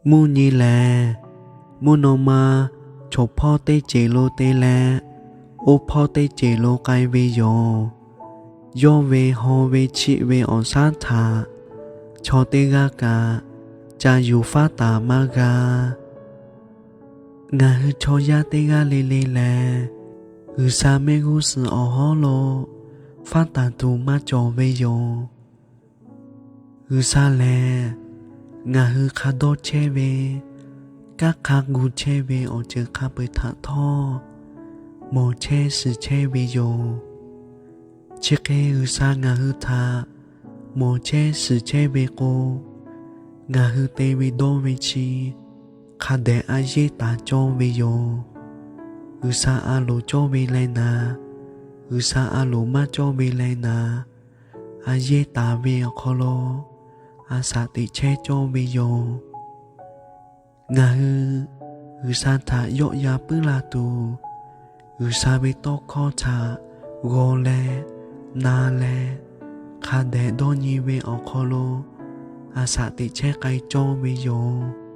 Mvuhˇ nyi lehˬ, mvuhˇ naw ma chaw hpawˇ teˇ ceuˬ lo te leh, oˇ hpawˇ teˇ ceuˬ lo k'ai ve yoˬ. Yawˇ ve haw ve chiˆ ve awˬ shaˉ htaꞈ chaw teˇ g'aˇ kaꞈ ca yuˬ faˉ taˍ maˇ g'a. Ngaˬ hui chaw yaˇ teˇ g'aˇ le le lehˬ, G'uiˬsha mehˆ g'uˇ suhˍ awˬ hawˉ lo faˉ taˍ tuˬ maˇ cawˬ ve yoˬ. G'uiˬsha lehˬ, ngaˬ hui hk'a dawˇ chehˇ ve, kanˉ hk'a gu chehˇ ve awˬ ceuˬ hk'a peu-eˬ htaꞈ htawˇ mawˬ chehˇ shiˍ chehˇ ve yoˬ. Chi hk'e G'uiˬsha ngaˬ hui htaꞈ mawˬ chehˇ shiˍ chehˇ ve k'o, ngaˬ hui te ve dawˇ ve chi hk'a dehꞈ a yeˇ taˍ cawˇ ve yoˬ. G'uiˬsha a loˍ cawˇ ve leh naˍ, G'uiˬsha a loˍ maˇ cawˇ ve leh naˍ, a yeˇ taˍ ve awˬ hk'aw lo a shaꞈ teꞈ chehˇ cawˇ ve yoˬ. Ngaˬ hui G'uiˬsha htaꞈ yawˆ yan puiˉ la tuˬ, G'uiˬsha ve tawˇ hkawˇ htaꞈ g'aw leh, na leh, hk'a dehꞈ dawˇ nyi ve awˬ hk'aw lo a shaꞈ teꞈ chehˇ k'ai cawˇ ve yoˬ.